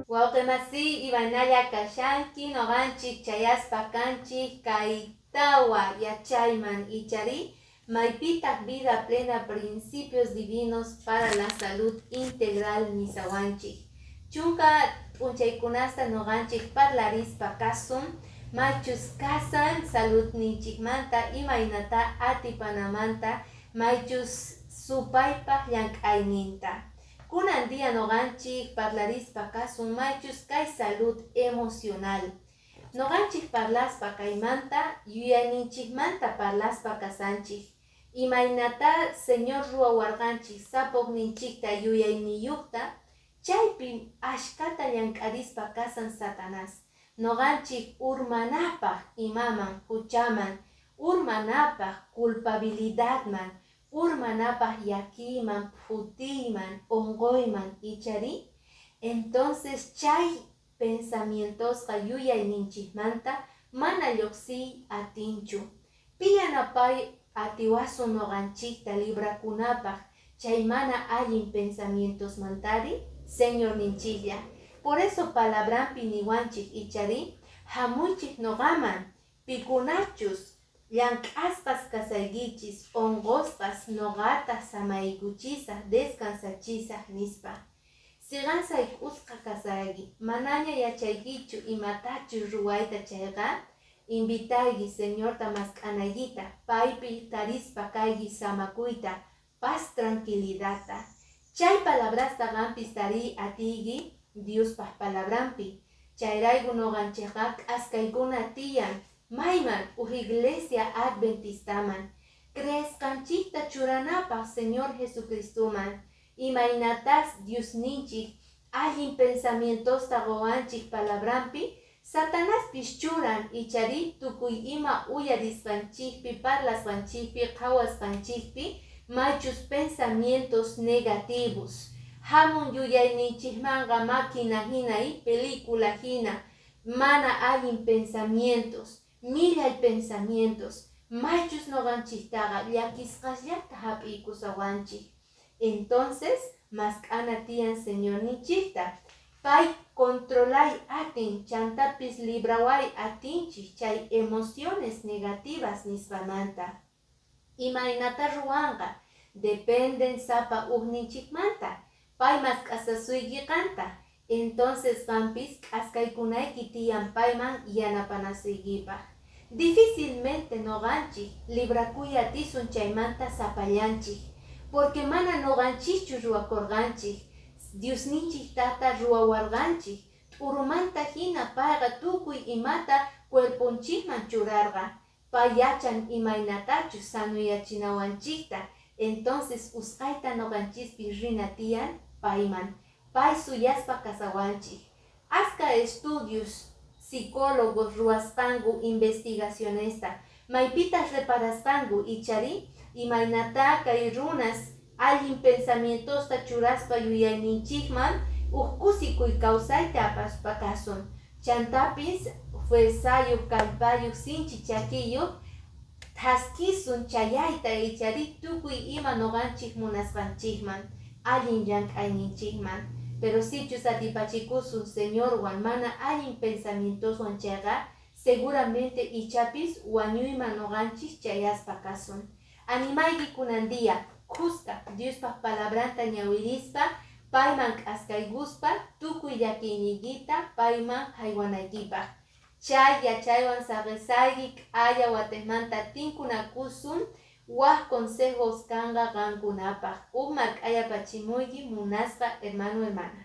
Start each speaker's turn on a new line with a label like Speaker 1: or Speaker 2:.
Speaker 1: Wawqi masiy, imaynalla kashanki? Nuqanchik chayaspa kanchik kay tawa yachayman, ichari? Maypitaq "Vida plena, principios divinos para la salud integral" nisawanchik. 10 p'unchaykunasta nuqanchik parlarispa kasun maychus kasan saludninchikmanta, imaynata atipanamanta maychus supaypaq llank'ayninta. Kunan día nuqanchik parlarispa kasun maychus kay salud emocional. Nuqanchik parlaspa kaymanta, yuyayninchikmanta parlaspa kasanchik. Imaynata Señor ruwawarqanchik sapaqninchikta yuyayniyuqta, chaypi ashkata llank'arispa kasan Satanás. Nuqanchik urmanapaq imaman, huchaman, urmanapaq culpabilidadman, urmanapaq llakiyman, phutiyman, unquyman, ichari? Entonces chay pensamientosqa yuyayninchikmanta mana lluqsiy atinchu. Pi yanapay atiwasun nuqanchikta librakunapaq chay mana allin pensamientosmantari? Señorninchiklla. Por eso palabranpi niwanchik, ichari? Hamuychik nuqaman, pikunachus llank'asqas kasaykichis, unqusqas, nuqata samaykuchisaq, descansachisaq, nispa. Siqan sayk'usqa kasayki, manaña yachaykichu imatachus ruwayta chayqa, invitayki Señorta mask'anaykita, paypi tarispa kayki samakuyta, paz, tranquilidadta. Chay palabrasta qampis tariy atiyki Diospaq palabranpi. Chayrayku nuqanchikqa k'askaykuna tiyan mayman, uj iglesia adventistaman. Creesqanchikta churanapaq Señor Jesucristoman. Imaynatas Diosninchik allin pensamientosta qowanchik palabranpi, Satanaspis churan, ichari, tukuy ima uyarisqanchikpi, parlasqanchikpi, qhawasqanchikpi maychus pensamientos negativos. Hamun yuyayninchikmanqa máquina hina y película hina mana allin pensamientos, millay pensamientos, maychus nuqanchiktaqa llakisqasllata hap'iykusawanchik. Entonces, mask'ana tiyan Señorninchikta. Pay controlay atin, chantapis libraway atinchik chay emociones negativas nisqamanta. Imaynata ruwanqa? Dependen sapa ujninchikmanta. Pay mask'asasuyki qanta. Entonces qampis k'askaykunayki tiyan payman yanapanasuykipaq. Difícilmente nuqanchik librakuy atisun chaymanta sapallanchik, porque mana nuqanchikchu ruwakurqanchik, Diosninchik tata ruwawarqanchik. T'urumanta hina payqa tukuy imata cuerponchikman churarqa. Pay yachan imaynatachus sanuyachinawanchikta. Entonces usqhayta nuqanchispis rina tiyan payman. Pay suyaspa kasawanchik. Aska estudios, psicólogos ruwasqanku investigacionesta, maypitas reparasqanku, ichari, imaynata kay runas allin pensamientosta churaspa yuyayninchikman uj kusikuy kawsayta apaspa kasun. Chantapis fuerzayuq, kallpayuq, sinchi chakiyuq thaskisun chayayta, ichari, tukuy ima nuqanchik munasqanchikman, allin llank'ayninchikman. Pero sichus atipachikusun Señorwan mana allin pensamientoswan chayqa, seguramente ichapis wañuyman nuqanchik chayaspa kasun. Animayki kunan día khuska Diospaq palabranta ñawirispa, payman k'askaykuspa, tukuy llakiyniykita payman haywanaykipaq. Chay yachaywan saqisayki, k'aya watejmanta tinkunakusun, waj consejos kanqa qankunapaq. Uj mark'aya pachimuyki, munasqa hermano, hermana.